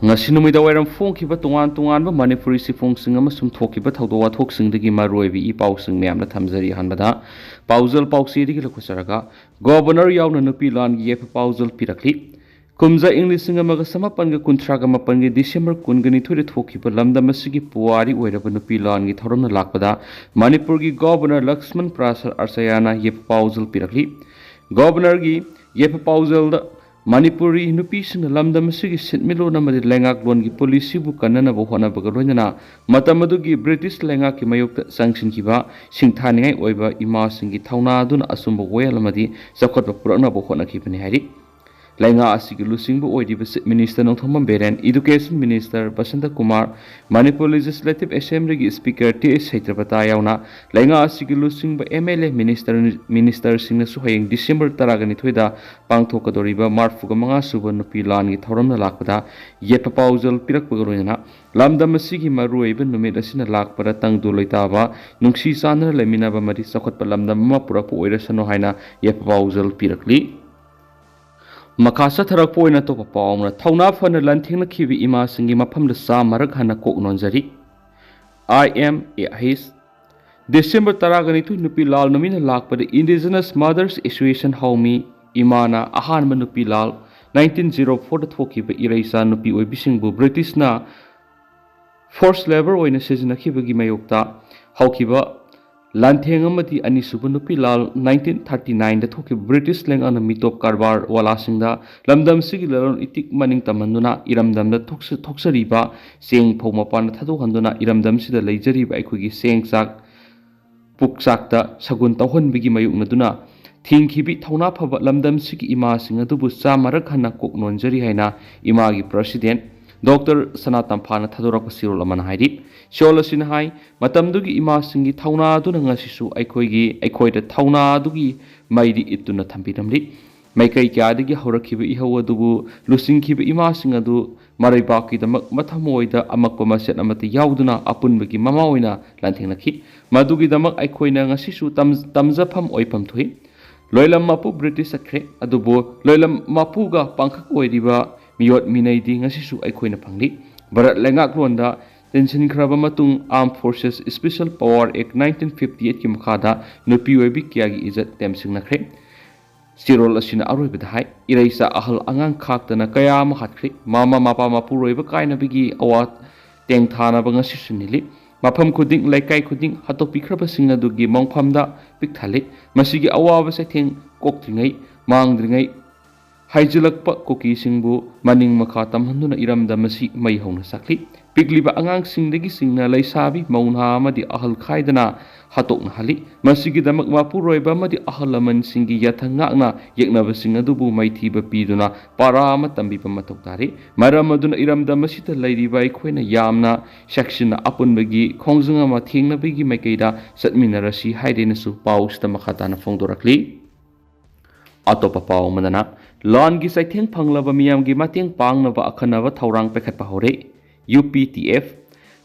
ꯉꯁꯤ ꯅꯨꯃꯤꯗꯥꯡꯋꯥꯏꯔꯝ ꯐꯣꯡꯈꯤꯕ ꯇꯣꯉꯥꯟ ꯇꯣꯉꯥꯟꯕ ꯃꯅꯤꯄꯨꯔꯤ ꯆꯦꯐꯣꯡꯁꯤꯡ ꯑꯃꯁꯨꯡ ꯊꯣꯛꯈꯤꯕ ꯊꯧꯗꯣꯛ ꯋꯥꯊꯣꯛꯁꯤꯡꯗꯒꯤ ꯃꯔꯨꯑꯣꯏꯕ ꯏ ꯄꯥꯎꯁꯤꯡ ꯃꯌꯥꯝꯅ ꯊꯝꯖꯔꯤ꯫ ꯑꯍꯥꯟꯕꯗ ꯄꯥꯎꯖꯦꯜ ꯄꯥꯎꯆꯦꯗꯒꯤ ꯂꯧꯈꯠꯆꯔꯒ, Governor ꯌꯥꯎꯅ ꯅꯨꯄꯤ ꯂꯥꯟꯒꯤ ꯌꯥꯏꯐ ꯄꯥꯎꯖꯦꯜ ꯄꯤꯔꯛꯂꯤ꯫ ꯀꯨꯝꯖꯥ ꯏꯪ ꯂꯤꯁꯤꯡ ꯑꯃꯒ ꯆꯃꯥꯄꯟꯒ ꯀꯨꯟꯊ꯭ꯔꯥꯒ ꯃꯥꯄꯟꯒꯤ December ꯀꯨꯟꯒ ꯅꯤꯊꯣꯏꯗ ꯊꯣꯛꯈꯤꯕ ꯂꯝꯗꯝ ꯑꯁꯤꯒꯤ ꯄꯨꯋꯥꯔꯤ ꯑꯣꯏꯔꯕ ꯅꯨꯄꯤ ꯂꯥꯟꯒꯤ ꯊꯧꯔꯝꯅ ꯂꯥꯛꯄꯗ ꯃꯅꯤꯄꯨꯔꯒꯤ Governor ꯂꯛꯁꯃꯟ ꯄ꯭ꯔꯥꯁ ꯑꯥꯆꯥꯔꯌꯥꯅ ꯌꯥꯏꯐ ꯄꯥꯎꯖꯦꯜ ꯄꯤꯔꯛꯂꯤ꯫ Governorꯒꯤ ꯌꯥꯏꯐ ꯄꯥꯎꯖꯦꯜꯗ ꯃꯅꯤꯄꯨꯔꯤ ꯅꯨꯄꯤꯁꯤꯡꯅ ꯂꯝꯗꯝ ꯑꯁꯤꯒꯤ ꯁꯦꯟꯃꯤꯠꯂꯣꯟ ꯑꯃꯗꯤ ꯂꯩꯉꯥꯛꯂꯣꯟꯒꯤ policyꯕꯨ ꯀꯟꯅꯅꯕ ꯍꯣꯠꯅꯕꯒ ꯂꯣꯏꯅꯅ ꯃꯇꯝ ꯑꯗꯨꯒꯤ British ꯂꯩꯉꯥꯛꯀꯤ ꯃꯥꯌꯣꯛꯇ ꯆꯪꯁꯤꯟꯈꯤꯕ ꯁꯤꯡꯊꯥꯅꯤꯡꯉꯥꯏ ꯑꯣꯏꯕ ꯏꯃꯥꯁꯤꯡꯒꯤ ꯊꯧꯅꯥ ꯑꯗꯨꯅ ꯑꯆꯨꯝꯕ ꯋꯥꯌꯦꯜ ꯑꯃꯗꯤ ꯆꯥꯎꯈꯠꯄ ꯄꯨꯔꯛꯅꯕ ꯍꯣꯠꯅꯈꯤꯕꯅꯤ ꯍꯥꯏꯔꯤ꯫ ꯂꯩꯉꯥꯛ ꯑꯁꯤꯒꯤ ꯂꯨꯆꯤꯡꯕ ꯑꯣꯏꯔꯤꯕ Chief Minister Nongthombam Biren, Education Minister Basanta Kumar, Manipur Legislative Assemblyꯒꯤ Speaker ꯇꯤ ꯑꯩꯆ ꯁꯩꯇ꯭ꯔꯄꯇꯥ ꯌꯥꯎꯅ ꯂꯩꯉꯥꯛ ꯑꯁꯤꯒꯤ ꯂꯨꯆꯤꯡꯕ MLA, Minister, Ministerꯁꯤꯡꯅꯁꯨ ꯍꯌꯦꯡ December ꯇꯔꯥꯒ ꯅꯤꯊꯣꯏꯗ ꯄꯥꯡꯊꯣꯛꯀꯗꯧꯔꯤꯕ ꯃꯔꯐꯨꯒ ꯃꯉꯥ ꯁꯨꯕ ꯅꯨꯄꯤ ꯂꯥꯟꯒꯤ ꯊꯧꯔꯝꯅ ꯂꯥꯛꯄꯗ ꯌꯥꯏꯐ ꯄꯥꯎꯖꯦꯜ ꯄꯤꯔꯛꯄꯒ ꯂꯣꯏꯅꯅ ꯂꯝꯗꯝ ꯑꯁꯤꯒꯤ ꯃꯔꯨꯑꯣꯏꯕ ꯅꯨꯃꯤꯠ ꯑꯁꯤꯅ ꯂꯥꯛꯄꯗ ꯇꯪꯗꯨ ꯂꯩꯇꯥꯕ, ꯅꯨꯡꯁꯤ ꯆꯥꯟꯅꯅ ꯂꯩꯃꯤꯟꯅꯕ ꯑꯃꯗꯤ ꯆꯥꯎꯈꯠꯄ ꯂꯝꯗꯝ ꯑꯃ ꯄꯨꯔꯛꯄ ꯑꯣꯏꯔꯁꯅꯨ ꯍꯥꯏꯅ ꯌꯥꯏꯐ ꯄꯥꯎꯖꯦꯜ ꯄꯤꯔꯛꯂꯤ꯫ ꯃꯈꯥ ꯆꯠꯊꯔꯛꯄ ꯑꯣꯏꯅ ꯑꯇꯣꯞꯄ ꯄꯥꯎ ꯑꯃꯅ, ꯊꯧꯅꯥ ꯐꯅ ꯂꯥꯟꯊꯦꯡꯅꯈꯤꯕ ꯏꯃꯥꯁꯤꯡꯒꯤ ꯃꯐꯝꯗ ꯆꯥꯝꯃꯔꯛ ꯍꯟꯅ ꯀꯣꯛ ꯅꯣꯟꯖꯔꯤ꯫ IMAH, December ꯇꯔꯥꯒ ꯅꯤꯊꯣꯏ ꯅꯨꯄꯤ ꯂꯥꯜ ꯅꯨꯃꯤꯠꯅ ꯂꯥꯛꯄꯗ Indigenous Mothers Association ꯍꯥꯎꯃꯤ ꯏꯃꯥꯅ ꯑꯍꯥꯟꯕ ꯅꯨꯄꯤ ꯂꯥꯜ nineteen zero fourꯗ ꯊꯣꯛꯈꯤꯕ ꯏꯔꯩꯆꯥ ꯅꯨꯄꯤ ꯑꯣꯏꯕꯤꯁꯤꯡꯕꯨ Britishꯅ forced labour ꯑꯣꯏꯅ ꯁꯤꯖꯤꯟꯅꯈꯤꯕꯒꯤ ꯃꯥꯌꯣꯛꯇ ꯍꯧꯈꯤꯕ ꯂꯥꯟꯊꯦꯡ ꯑꯃꯗꯤ ꯑꯅꯤꯁꯨꯕ ꯅꯨꯄꯤ ꯂꯥꯜ nineteen thirty nineꯗ ꯊꯣꯛꯈꯤꯕ ꯕ꯭ꯔꯤꯇꯤꯁ ꯂꯩꯉꯥꯛꯅ ꯃꯤꯇꯣꯞ ꯀꯔꯕꯥꯔ ꯋꯥꯂꯥꯁꯤꯡꯗ ꯂꯝꯗꯝꯁꯤꯒꯤ ꯂꯂꯣꯟ ꯏꯇꯤꯛ ꯃꯅꯤꯡ ꯇꯝꯍꯟꯗꯨꯅ ꯏꯔꯝꯗꯝꯗ ꯊꯣꯛꯆ- ꯊꯣꯛꯆꯔꯤꯕ ꯆꯦꯡ ꯐꯧ ꯃꯄꯥꯟꯗ ꯊꯥꯗꯣꯛꯍꯟꯗꯨꯅ ꯏꯔꯝꯗꯝꯁꯤꯗ ꯂꯩꯖꯔꯤꯕ ꯑꯩꯈꯣꯏꯒꯤ ꯆꯦꯡ ꯆꯥꯛ ꯄꯨꯛꯆꯥꯛꯇ ꯁꯒꯨꯟ ꯇꯧꯍꯟꯕꯒꯤ ꯃꯥꯌꯣꯛꯅꯗꯨꯅ ꯊꯤꯡꯈꯤꯕꯤ ꯊꯧꯅꯥ ꯐꯕ ꯂꯝꯗꯝꯁꯤꯒꯤ ꯏꯃꯥꯁꯤꯡ ꯑꯗꯨꯕꯨ ꯆꯥꯝꯃꯔꯛ ꯍꯟꯅ ꯀꯣꯛ ꯅꯣꯟꯖꯔꯤ ꯍꯥꯏꯅ ꯏꯃꯥꯒꯤ ꯄ꯭ꯔꯁꯤꯗꯦꯟ ꯗꯣꯛꯇꯔ ꯁꯅꯥ ꯇꯝꯐꯥꯅ ꯊꯥꯗꯣꯔꯛꯄ ꯆꯦꯔꯣꯜ ꯑꯃꯅ ꯍꯥꯏꯔꯤ꯫ ꯆꯦꯔꯣꯜ ꯑꯁꯤꯅ ꯍꯥꯏ, ꯃꯇꯝꯗꯨꯒꯤ ꯏꯃꯥꯁꯤꯡꯒꯤ ꯊꯧꯅꯥ ꯑꯗꯨꯅ ꯉꯁꯤꯁꯨ ꯑꯩꯈꯣꯏꯒꯤ ꯑꯩꯈꯣꯏꯗ ꯊꯧꯅꯥ ꯑꯗꯨꯒꯤ ꯃꯩꯔꯤ ꯏꯠꯇꯨꯅ ꯊꯝꯕꯤꯔꯝꯂꯤ꯫ ꯃꯥꯏꯀꯩ ꯀꯌꯥꯗꯒꯤ ꯍꯧꯔꯛꯈꯤꯕ ꯏꯍꯧ ꯑꯗꯨꯕꯨ ꯂꯨꯆꯤꯡꯈꯤꯕ ꯏꯃꯥꯁꯤꯡ ꯑꯗꯨ ꯃꯔꯩꯕꯥꯛꯀꯤꯗꯃꯛ ꯃꯊꯃꯣꯏꯗ ꯑꯃꯛꯄ ꯃꯆꯦꯠ ꯑꯃꯠꯇ ꯌꯥꯎꯗꯨꯅ ꯑꯄꯨꯟꯕꯒꯤ ꯃꯃꯥ ꯑꯣꯏꯅ ꯂꯥꯟꯊꯦꯡꯅꯈꯤ꯫ ꯃꯗꯨꯒꯤꯗꯃꯛ ꯑꯩꯈꯣꯏꯅ ꯉꯁꯤꯁꯨ ꯇꯝ- ꯇꯝꯖꯐꯝ ꯑꯣꯏꯐꯝ ꯊꯣꯛꯏ꯫ ꯂꯣꯏꯂꯝ ꯃꯄꯨ ꯕ꯭ꯔꯤꯇꯤꯁ ꯆꯠꯈ꯭ꯔꯦ, ꯑꯗꯨꯕꯨ ꯂꯣꯏꯂꯝ ꯃꯄꯨꯒ ꯄꯥꯡꯈꯛ ꯑꯣꯏꯔꯤꯕ ꯃꯤꯑꯣꯠ ꯃꯤꯅꯩꯗꯤ ꯉꯁꯤꯁꯨ ꯑꯩꯈꯣꯏꯅ ꯐꯪꯂꯤ꯫ ꯚꯥꯔꯠ ꯂꯩꯉꯥꯛꯂꯣꯟꯗ ꯇꯤꯟꯁꯤꯟꯈ꯭ꯔꯕ ꯃꯇꯨꯡ Armed Forces Special Power Act nineteen fifty eightꯀꯤ ꯃꯈꯥꯗ ꯅꯨꯄꯤ ꯑꯣꯏꯕꯤ ꯀꯌꯥꯒꯤ ꯏꯖꯠ ꯇꯦꯝꯁꯤꯡꯅꯈ꯭ꯔꯦ꯫ ꯆꯦꯔꯣꯜ ꯑꯁꯤꯅ ꯑꯔꯣꯏꯕꯗ ꯍꯥꯏ, ꯏꯔꯩꯆꯥ ꯑꯍꯜ ꯑꯉꯥꯡ ꯈꯥꯛꯇꯅ ꯀꯌꯥ ꯑꯃ ꯍꯥꯠꯈ꯭ꯔꯦ꯫ ꯃꯃꯥ ꯃꯄꯥ ꯃꯄꯨꯔꯣꯏꯕ ꯀꯥꯏꯅꯕꯒꯤ ꯑꯋꯥ ꯇꯦꯡꯊꯥꯅꯕ ꯉꯁꯤꯁꯨ ꯅꯤꯜꯂꯤ꯫ ꯃꯐꯝ ꯈꯨꯗꯤꯡ, ꯂꯩꯀꯥꯏ ꯈꯨꯗꯤꯡ ꯍꯥꯠꯇꯣꯛꯄꯤꯈ꯭ꯔꯕꯁꯤꯡ ꯑꯗꯨꯒꯤ ꯃꯣꯡꯐꯝꯗ ꯄꯤꯛ ꯊꯜꯂꯤ꯫ ꯃꯁꯤꯒꯤ ꯑꯋꯥꯕ ꯆꯩꯊꯦꯡ ꯀꯣꯛꯇ꯭ꯔꯤꯉꯩ, ꯃꯥꯡꯗ꯭ꯔꯤꯉꯩ, ꯍꯥꯏꯖꯤꯜꯂꯛꯄ ꯀꯨꯀꯤꯁꯤꯡꯕꯨ ꯃꯅꯤꯡ ꯃꯈꯥ ꯇꯝꯍꯟꯗꯨꯅ ꯏꯔꯝꯗꯝ ꯑꯁꯤ ꯃꯩ ꯍꯧꯅ ꯆꯥꯛꯂꯤ꯫ ꯄꯤꯛꯂꯤꯕ ꯑꯉꯥꯡꯁꯤꯡꯗꯒꯤ ꯆꯤꯡꯅ ꯂꯩꯁꯥꯕꯤ, ꯃꯧ, ꯅꯍꯥ ꯑꯃꯗꯤ ꯑꯍꯜ ꯈꯥꯏꯗꯅ ꯍꯥꯠꯇꯣꯛꯅꯍꯜꯂꯤ꯫ ꯃꯁꯤꯒꯤꯗꯃꯛ ꯃꯄꯨꯔꯣꯏꯕ ꯑꯃꯗꯤ ꯑꯍꯜ ꯂꯃꯟꯁꯤꯡꯒꯤ ꯌꯥꯊꯪ ꯉꯥꯛꯅ ꯌꯦꯛꯅꯕꯁꯤꯡ ꯑꯗꯨꯕꯨ ꯃꯥꯏꯊꯤꯕ ꯄꯤꯗꯨꯅ ꯄꯥꯔꯥ ꯑꯃ ꯇꯝꯕꯤꯕ ꯃꯊꯧ ꯇꯥꯔꯤ꯫ ꯃꯔꯝ ꯑꯗꯨꯅ ꯏꯔꯝꯗꯝ ꯑꯁꯤꯗ ꯂꯩꯔꯤꯕ ꯑꯩꯈꯣꯏꯅ ꯌꯥꯝꯅ ꯆꯦꯛꯁꯤꯟꯅ ꯑꯄꯨꯟꯕꯒꯤ ꯈꯣꯡꯖꯪ ꯑꯃ ꯊꯦꯡꯅꯕꯒꯤ ꯃꯥꯏꯀꯩꯗ ꯆꯠꯃꯤꯟꯅꯔꯁꯤ ꯍꯥꯏꯗꯨꯅꯁꯨ ꯄꯥꯎꯁꯤꯗ ꯃꯈꯥ ꯇꯥꯅ ꯐꯣꯡꯗꯣꯔꯛꯂꯤ꯫ ꯑꯇꯣꯞꯄ ꯄꯥꯎ ꯑꯃꯗꯅ, ꯂꯥꯟꯒꯤ ꯆꯩꯊꯦꯡ ꯐꯪꯂꯕ ꯃꯤꯌꯥꯝꯒꯤ ꯃꯇꯦꯡ ꯄꯥꯡꯅꯕ ꯑꯈꯟꯅꯕ ꯊꯧꯔꯥꯡ ꯄꯥꯏꯈꯠꯄ ꯍꯧꯔꯦ꯫ ꯌꯨ ꯄꯤ ꯇꯤ ꯑꯦꯐ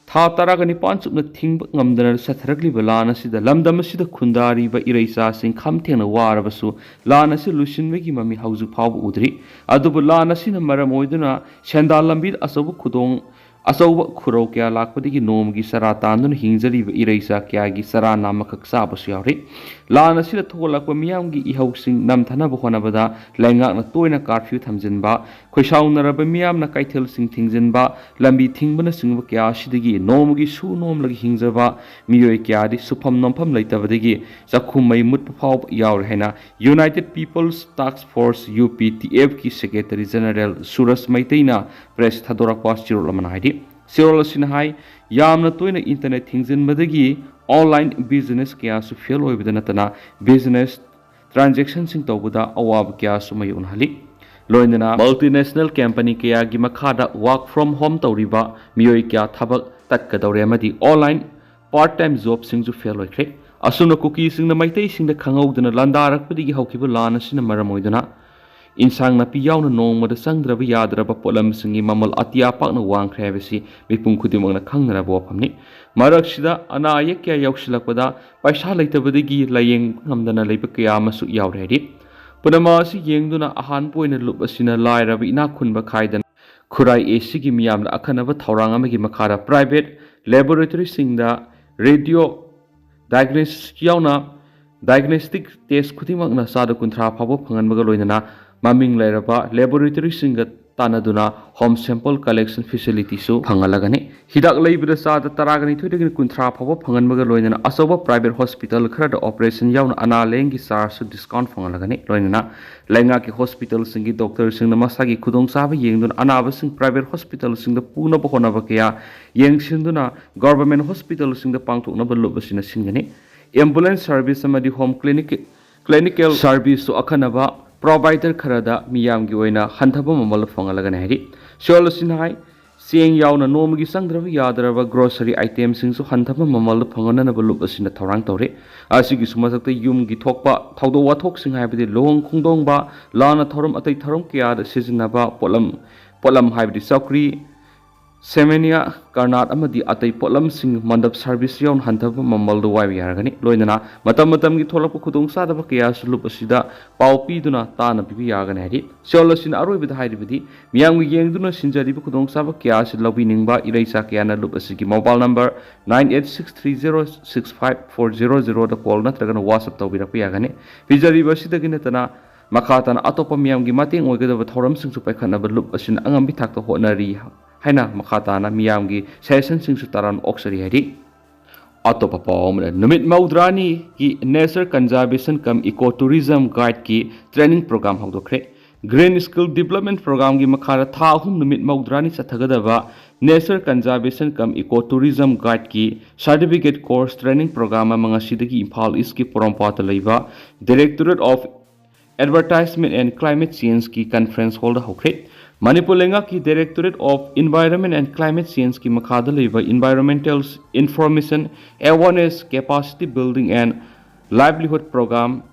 ꯊꯥ ꯇꯔꯥꯒ ꯅꯤꯄꯥꯟ ꯆꯨꯞꯅ ꯊꯤꯡꯕ ꯉꯝꯗꯅ ꯆꯠꯊꯔꯛꯂꯤꯕ ꯂꯥꯟ ꯑꯁꯤꯗ ꯂꯝꯗꯝ ꯑꯁꯤꯗ ꯈꯨꯟꯗꯥꯔꯤꯕ ꯏꯔꯩꯆꯥꯁꯤꯡ ꯈꯝ ꯊꯦꯡꯅ ꯋꯥꯔꯕꯁꯨ ꯂꯥꯟ ꯑꯁꯤ ꯂꯣꯏꯁꯤꯟꯕꯒꯤ ꯃꯃꯤ ꯍꯧꯖꯤꯛ ꯐꯥꯎꯕ ꯎꯗ꯭ꯔꯤ꯫ ꯑꯗꯨꯕꯨ ꯂꯥꯟ ꯑꯁꯤꯅ ꯃꯔꯝ ꯑꯣꯏꯗꯨꯅ ꯁꯦꯟꯗꯥꯟ ꯂꯝꯕꯤꯗ ꯑꯆꯧꯕ ꯈꯨꯗꯣꯡ ꯑꯆꯧꯕ ꯈꯨꯔꯧ ꯀꯌꯥ ꯂꯥꯛꯄꯗꯒꯤ ꯅꯣꯡꯃꯒꯤ ꯆꯔꯥ ꯇꯥꯟꯗꯨꯅ ꯍꯤꯡꯖꯔꯤꯕ ꯏꯔꯩꯆꯥ ꯀꯌꯥꯒꯤ ꯆꯔꯥ ꯅꯥꯝꯃꯈꯛ ꯆꯥꯕꯁꯨ ꯌꯥꯎꯔꯤ꯫ ꯂꯥꯟ ꯑꯁꯤꯗ ꯊꯣꯛꯍꯜꯂꯛꯄ ꯃꯤꯌꯥꯝꯒꯤ ꯏꯍꯧꯁꯤꯡ ꯅꯝꯊꯅꯕ ꯍꯣꯠꯅꯕꯗ ꯂꯩꯉꯥꯛꯅ ꯇꯣꯏꯅ ꯀꯥꯔꯐ꯭ꯌꯨ ꯊꯝꯖꯤꯟꯕ, ꯈꯣꯏꯁꯥꯎꯅꯔꯕ ꯃꯤꯌꯥꯝꯅ ꯀꯩꯊꯦꯜꯁꯤꯡ ꯊꯤꯡꯖꯤꯟꯕ, ꯂꯝꯕꯤ ꯊꯤꯡꯕꯅꯆꯤꯡꯕ ꯀꯌꯥ ꯑꯁꯤꯗꯒꯤ ꯅꯣꯡꯃꯒꯤ ꯁꯨ ꯅꯣꯝꯂꯒ ꯍꯤꯡꯖꯕ ꯃꯤꯑꯣꯏ ꯀꯌꯥꯗꯤ ꯁꯨꯐꯝ ꯅꯣꯝꯐꯝ ꯂꯩꯇꯕꯗꯒꯤ ꯆꯥꯛꯈꯨꯝ ꯃꯩ ꯃꯨꯠꯄ ꯐꯥꯎꯕ ꯌꯥꯎꯔꯦ ꯍꯥꯏꯅ United People's Task Force, U P T F, ꯀꯤ Secretary General ꯁꯨꯔꯖ ꯃꯩꯇꯩꯅ press ꯊꯥꯗꯣꯔꯛꯄ ꯆꯦꯔꯣꯜ ꯑꯃꯅ ꯍꯥꯏꯔꯤ꯫ ꯆꯦꯔꯣꯜ ꯑꯁꯤꯅ ꯍꯥꯏ, ꯌꯥꯝꯅ ꯇꯣꯏꯅ internet ꯊꯤꯡꯖꯤꯟꯕꯗꯒꯤ online business ꯀꯌꯥꯁꯨ fail ꯑꯣꯏꯕꯗ ꯅꯠꯇꯅ business transactionꯁꯤꯡ ꯇꯧꯕꯗ ꯑꯋꯥꯕ ꯀꯌꯥꯁꯨ ꯃꯥꯌꯣꯛꯅꯍꯜꯂꯤ꯫ ꯂꯣꯏꯅꯅ multinational company ꯀꯌꯥꯒꯤ ꯃꯈꯥꯗ work from home ꯇꯧꯔꯤꯕ ꯃꯤꯑꯣꯏ ꯀꯌꯥ ꯊꯕꯛ ꯇꯠꯀꯗꯧꯔꯦ ꯑꯃꯗꯤ online part time jobꯁꯤꯡꯁꯨ fail ꯑꯣꯏꯈ꯭ꯔꯦ꯫ ꯑꯁꯨꯝꯅ ꯀꯨꯀꯤꯁꯤꯡꯅ ꯃꯩꯇꯩꯁꯤꯡꯗ ꯈꯪꯍꯧꯗꯅ ꯂꯥꯟꯗꯥꯔꯛꯄꯗꯒꯤ ꯍꯧꯈꯤꯕ ꯂꯥꯟ ꯑꯁꯤꯅ ꯃꯔꯝ ꯑꯣꯏꯗꯨꯅ ꯏꯟꯁꯥꯡ ꯅꯥꯄꯤ ꯌꯥꯎꯅ ꯅꯣꯡꯃꯗ ꯆꯪꯗ꯭ꯔꯕ ꯌꯥꯗ꯭ꯔꯕ ꯄꯣꯠꯂꯝꯁꯤꯡꯒꯤ ꯃꯃꯜ ꯑꯇꯤꯌꯥ ꯄꯥꯛꯅ ꯋꯥꯡꯈ꯭ꯔꯦ ꯍꯥꯏꯕꯁꯤ ꯃꯤꯄꯨꯝ ꯈꯨꯗꯤꯡꯃꯛꯅ ꯈꯪꯅꯔꯕ ꯋꯥꯐꯝꯅꯤ꯫ ꯃꯔꯛꯁꯤꯗ ꯑꯅꯥ ꯑꯌꯦꯛ ꯀꯌꯥ ꯌꯥꯎꯁꯤꯜꯂꯛꯄꯗ ꯄꯩꯁꯥ ꯂꯩꯇꯕꯗꯒꯤ ꯂꯥꯌꯦꯡꯕ ꯉꯝꯗꯅ ꯂꯩꯕ ꯀꯌꯥ ꯑꯃꯁꯨ ꯌꯥꯎꯔꯦ ꯍꯥꯏꯔꯤ꯫ ꯄꯨꯝꯅꯃꯛ ꯑꯁꯤ ꯌꯦꯡꯗꯨꯅ ꯑꯍꯥꯟꯕ ꯑꯣꯏꯅ ꯂꯨꯞ ꯑꯁꯤꯅ ꯂꯥꯏꯔꯕ ꯏꯅꯥꯛ ꯈꯨꯟꯕ ꯈꯥꯏꯗꯅ ꯈꯨꯔꯥꯏ ꯑꯦ ꯁꯤꯒꯤ ꯃꯤꯌꯥꯝꯅ ꯑꯈꯟꯅꯕ ꯊꯧꯔꯥꯡ ꯑꯃꯒꯤ ꯃꯈꯥꯗ private laboratoryꯁꯤꯡꯗ radio diagnosis ꯌꯥꯎꯅ diagnostic test ꯈꯨꯗꯤꯡꯃꯛꯅ ꯆꯥꯗ ꯀꯨꯟꯊ꯭ꯔꯥ ꯐꯥꯎꯕ ꯐꯪꯍꯟꯕꯒ ꯂꯣꯏꯅꯅ ꯃꯃꯤꯡ ꯂꯩꯔꯕ laboratoryꯁꯤꯡꯒ ꯇꯥꯟꯅꯗꯨꯅ home sample collection facilityꯁꯨ ꯐꯪꯍꯜꯂꯒꯅꯤ꯫ ꯍꯤꯗꯥꯛ ꯂꯩꯕꯗ ꯆꯥꯗ ꯇꯔꯥꯒ ꯅꯤꯊꯣꯏꯗꯒꯤꯅ ꯀꯨꯟꯊ꯭ꯔꯥ ꯐꯥꯎꯕ ꯐꯪꯍꯟꯕꯒ ꯂꯣꯏꯅꯅ ꯑꯆꯧꯕ private hospital ꯈꯔꯗ operation ꯌꯥꯎꯅ ꯑꯅꯥ ꯂꯥꯌꯦꯡꯒꯤ chargeꯁꯨ discount ꯐꯪꯍꯜꯂꯒꯅꯤ꯫ ꯂꯣꯏꯅꯅ ꯂꯩꯉꯥꯛꯀꯤ hospitalꯁꯤꯡꯒꯤ doctorꯁꯤꯡꯅ ꯃꯁꯥꯒꯤ ꯈꯨꯗꯣꯡꯆꯥꯕ ꯌꯦꯡꯗꯨꯅ ꯑꯅꯥꯕꯁꯤꯡ private hospitalꯁꯤꯡꯗ ꯄꯨꯅꯕ ꯍꯣꯠꯅꯕ ꯀꯌꯥ ꯌꯦꯡꯁꯤꯟꯗꯨꯅ government hospitalꯁꯤꯡꯗ ꯄꯥꯡꯊꯣꯛꯅꯕ ꯂꯨꯞ ꯑꯁꯤꯅ ꯁꯤꯟꯒꯅꯤ꯫ Ambulance service ꯑꯃꯗꯤ home clinic, clinical serviceꯁꯨ ꯑꯈꯟꯅꯕ provider ꯈꯔꯗ ꯃꯤꯌꯥꯝꯒꯤ ꯑꯣꯏꯅ ꯍꯟꯊꯕ ꯃꯃꯜ ꯐꯪꯍꯜꯂꯒꯅꯤ ꯍꯥꯏꯔꯤ꯫ ꯆꯦꯔꯣꯜ ꯑꯁꯤꯅ ꯍꯥꯏ, ꯆꯦꯡ ꯌꯥꯎꯅ ꯅꯣꯡꯃꯒꯤ ꯆꯪꯗ꯭ꯔꯕ ꯌꯥꯗ꯭ꯔꯕ grocery itemꯁꯤꯡꯁꯨ ꯍꯟꯊꯕ ꯃꯃꯜꯗ ꯐꯪꯍꯟꯅꯅꯕ ꯂꯨꯞ ꯑꯁꯤꯅ ꯊꯧꯔꯥꯡ ꯇꯧꯔꯤ꯫ ꯑꯁꯤꯒꯤꯁꯨ ꯃꯊꯛꯇ ꯌꯨꯝꯒꯤ ꯊꯣꯛꯄ ꯊꯧꯗꯣꯛ ꯋꯥꯊꯣꯛꯁꯤꯡ ꯍꯥꯏꯕꯗꯤ ꯂꯨꯍꯣꯡ ꯈꯣꯡꯗꯣꯡꯕ, ꯂꯥꯟꯅ ꯊꯧꯔꯝ ꯑꯇꯩ ꯊꯧꯔꯝ ꯀꯌꯥꯗ ꯁꯤꯖꯤꯟꯅꯕ ꯄꯣꯠꯂꯝ, ꯄꯣꯠꯂꯝ ꯍꯥꯏꯕꯗꯤ ꯆꯧꯀ꯭ꯔꯤ, ꯁꯦꯃꯦꯅꯤꯌꯥ, ꯀꯔꯅꯥꯠ ꯑꯃꯗꯤ ꯑꯇꯩ ꯄꯣꯠꯂꯝꯁꯤꯡ ꯃꯟꯗꯞ ꯁꯥꯔꯚꯤꯁ ꯌꯥꯎꯅ ꯍꯟꯊꯕ ꯃꯃꯜꯗ ꯋꯥꯏꯕ ꯌꯥꯔꯒꯅꯤ꯫ ꯂꯣꯏꯅꯅ ꯃꯇꯝ ꯃꯇꯝꯒꯤ ꯊꯣꯛꯂꯛꯄ ꯈꯨꯗꯣꯡꯆꯥꯗꯕ ꯀꯌꯥꯁꯨ ꯂꯨꯞ ꯑꯁꯤꯗ ꯄꯥꯎ ꯄꯤꯗꯨꯅ ꯇꯥꯅ ꯄꯤꯕ ꯌꯥꯒꯅꯤ ꯍꯥꯏꯔꯤ꯫ ꯁꯤꯑꯣꯜ ꯑꯁꯤꯅ ꯑꯔꯣꯏꯕꯗ ꯍꯥꯏꯔꯤꯕꯗꯤ, ꯃꯤꯌꯥꯝꯒꯤ ꯌꯦꯡꯗꯨꯅ ꯁꯤꯟꯖꯔꯤꯕ ꯈꯨꯗꯣꯡꯆꯥꯕ ꯀꯌꯥ ꯑꯁꯤ ꯂꯧꯕꯤꯅꯤꯡꯕ ꯏꯔꯩꯆꯥ ꯀꯌꯥꯅ ꯂꯨꯞ ꯑꯁꯤꯒꯤ mobile number nine eight six three zero six five four zero zero ꯗ ꯀꯣꯜ ꯅꯠꯇ꯭ꯔꯒꯅ ꯋꯥꯆꯞ ꯇꯧꯕꯤꯔꯛꯄ ꯌꯥꯒꯅꯤ꯫ ꯄꯤꯖꯔꯤꯕ ꯑꯁꯤꯗꯒꯤ ꯅꯠꯇꯅ ꯃꯈꯥ ꯇꯥꯅ ꯑꯇꯣꯞꯄ ꯃꯤꯌꯥꯝꯒꯤ ꯃꯇꯦꯡ ꯑꯣꯏꯒꯗꯕ ꯊꯧꯔꯝꯁꯤꯡꯁꯨ ꯄꯥꯏꯈꯠꯅꯕ ꯂꯨꯞ ꯑꯁꯤꯅ ꯑꯉꯝꯕꯤ ꯊꯥꯛꯇ ꯍꯣꯠꯅꯔꯤ ꯍꯥꯏꯅ ꯃꯈꯥ ꯇꯥꯅ ꯃꯤꯌꯥꯝꯒꯤ ꯁꯖꯦꯁꯟꯁꯤꯡꯁꯨ ꯇꯔꯥꯝꯅ ꯑꯣꯛꯆꯔꯤ ꯍꯥꯏꯔꯤ꯫ ꯑꯇꯣꯞꯄ ꯄꯥꯎ ꯑꯃꯅ, ꯅꯨꯃꯤꯠ ꯃꯧꯗ꯭ꯔꯥꯅꯤꯒꯤ Nature Conservation cum Eco Tourism Guide ꯀꯤ training program ꯍꯧꯗꯣꯛꯈ꯭ꯔꯦ꯫ Green Skill Development Program ꯒꯤ ꯃꯈꯥꯗ ꯊꯥ ꯑꯍꯨꯝ ꯅꯨꯃꯤꯠ ꯃꯧꯗ꯭ꯔꯥꯅꯤ ꯆꯠꯊꯒꯗꯕ Nature Conservation cum Eco Tourism Guide ꯀꯤ certificate course training program ꯑꯃ ꯉꯁꯤꯗꯒꯤ ꯏꯝꯐꯥꯜ ꯏꯁꯀꯤ ꯄꯣꯔꯣꯝꯄꯥꯠꯇ ꯂꯩꯕ Directorate of Advertisement and Climate Change ꯀꯤ conference hall ꯗ ꯍꯧꯈ꯭ꯔꯦ꯫ ꯃꯅꯤꯄꯨꯔ ꯂꯩꯉꯥꯛꯀꯤ Directorate of Environment and Climate Change ꯀꯤ ꯃꯈꯥꯗ ꯂꯩꯕ Environmental Information Awareness Capacity Building and Livelihood Program,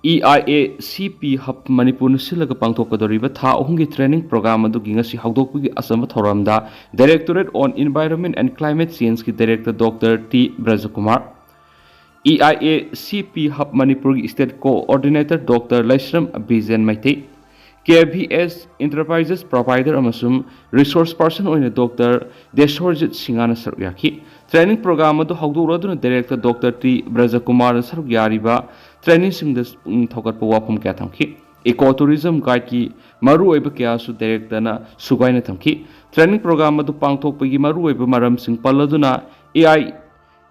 E I A C P Hub ꯃꯅꯤꯄꯨꯔꯅ ꯁꯤꯜꯂꯒ ꯄꯥꯡꯊꯣꯛꯀꯗꯧꯔꯤꯕ ꯊꯥ ꯑꯍꯨꯝꯒꯤ training program ꯑꯗꯨꯒꯤ ꯉꯁꯤ ꯍꯧꯗꯣꯛꯄꯒꯤ ꯑꯆꯝꯕ ꯊꯧꯔꯝꯗ Directorate on Environment and Climate Change ꯀꯤ Director Doctor T ꯕ꯭ꯔꯖꯀꯨꯃꯥꯔ, E I A C P Hub ꯃꯅꯤꯄꯨꯔꯒꯤ State Coordinator Doctor ꯂꯩꯁ꯭ꯔꯝ ꯕꯤꯖꯦꯟ Meitei, K V S Enterprises Provider ꯑꯃꯁꯨꯡ Resource Person ꯑꯣꯏꯅ Doctor ꯗꯦꯁꯣꯔꯖꯤꯠ ꯁꯤꯡꯍꯅ ꯁꯔꯨꯛ ꯌꯥꯈꯤ꯫ Training program ꯑꯗꯨ ꯍꯧꯗꯣꯛꯂꯗꯨꯅ Director Doctor T ꯕ꯭ꯔꯖꯀꯨꯃꯥꯔꯅ ꯁꯔꯨꯛ ꯌꯥꯔꯤꯕ traineeꯁꯤꯡꯗ ꯄꯨꯛꯅꯤꯡ ꯊꯧꯒꯠꯄ ꯋꯥꯐꯝ ꯀꯌꯥ ꯊꯝꯈꯤ꯫ Eco Tourism Guide ꯀꯤ ꯃꯔꯨꯑꯣꯏꯕ ꯀꯌꯥꯁꯨ Director ꯅ ꯁꯨꯒꯥꯏꯅ ꯊꯝꯈꯤ꯫ Training program ꯑꯗꯨ ꯄꯥꯡꯊꯣꯛꯄꯒꯤ ꯃꯔꯨꯑꯣꯏꯕ ꯃꯔꯝꯁꯤꯡ ꯄꯜꯂꯗꯨꯅ A I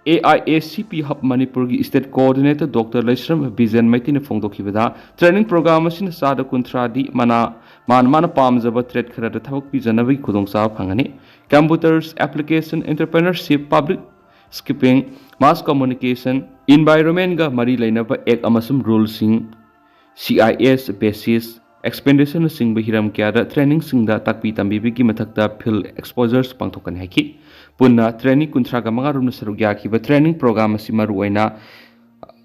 A I A C P Hub ꯃꯅꯤꯄꯨꯔꯒꯤ State Coordinator Doctor ꯂꯩꯁ꯭ꯔꯝ ꯕꯤꯖꯦꯟ ꯃꯩꯇꯩꯅ ꯐꯣꯡꯗꯣꯛꯈꯤꯕꯗ, training program ꯑꯁꯤꯅ ꯆꯥꯗ ꯀꯨꯟꯊ꯭ꯔꯥꯗꯤ ꯃꯅꯥ ꯃꯥꯅ ꯃꯥꯅ ꯄꯥꯝꯖꯕ trade ꯈꯔꯗ ꯊꯕꯛ ꯄꯤꯖꯅꯕꯒꯤ ꯈꯨꯗꯣꯡꯆꯥꯕ ꯐꯪꯒꯅꯤ꯫ Computers, Application, Entrepreneurship, Public Speaking, Mass Communication, Environment ꯒ ꯃꯔꯤ ꯂꯩꯅꯕ Act ꯑꯃꯁꯨꯡ rule ꯁꯤꯡ, C I S basis, expenditure ꯅꯆꯤꯡꯕ ꯍꯤꯔꯝ ꯀꯌꯥꯗ training ꯁꯤꯡꯗ ꯇꯥꯛꯄꯤ ꯇꯝꯕꯤꯕꯒꯤ ꯃꯊꯛꯇ field exposures ꯄꯥꯡꯊꯣꯛꯀꯅꯤ ꯍꯥꯏꯈꯤ꯫ ꯄꯨꯟꯅ trainee ꯀꯨꯟꯊ꯭ꯔꯥꯒ ꯃꯉꯥ ꯔꯣꯝꯅ ꯁꯔꯨꯛ ꯌꯥꯈꯤꯕ training program ꯑꯁꯤ ꯃꯔꯨꯑꯣꯏꯅ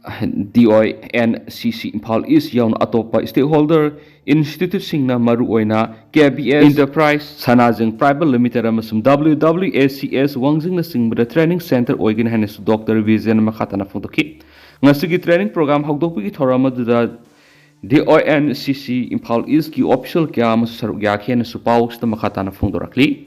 DONCC ꯏꯝꯐꯥꯜ ꯏꯁ ꯌꯥꯎꯅ ꯑꯇꯣꯞꯄ stakeholder instituteꯁꯤꯡꯅ ꯃꯔꯨꯑꯣꯏꯅ KBS Enterprise, ꯁꯅꯥꯖꯤꯡ Private Limited ꯑꯃꯁꯨꯡ WWACS ꯋꯥꯡꯖꯤꯡꯅꯆꯤꯡꯕꯗ training centre ꯑꯣꯏꯒꯅꯤ ꯍꯥꯏꯅꯁꯨ ꯗꯣꯛꯇꯔ ꯕꯤꯖꯦꯟꯅ ꯃꯈꯥ ꯇꯥꯅ ꯐꯣꯡꯗꯣꯛꯈꯤ꯫ ꯉꯁꯤꯒꯤ training program ꯍꯧꯗꯣꯛꯄꯒꯤ ꯊꯧꯔꯝ ꯑꯗꯨꯗ DONCC ꯏꯝꯐꯥꯜ ꯏꯁꯀꯤ official ꯀꯌꯥ ꯑꯃꯁꯨ ꯁꯔꯨꯛ ꯌꯥꯈꯤ ꯍꯥꯏꯅꯁꯨ ꯄꯥꯎꯁꯤꯗ ꯃꯈꯥ ꯇꯥꯅ ꯐꯣꯡꯗꯣꯔꯛꯂꯤ꯫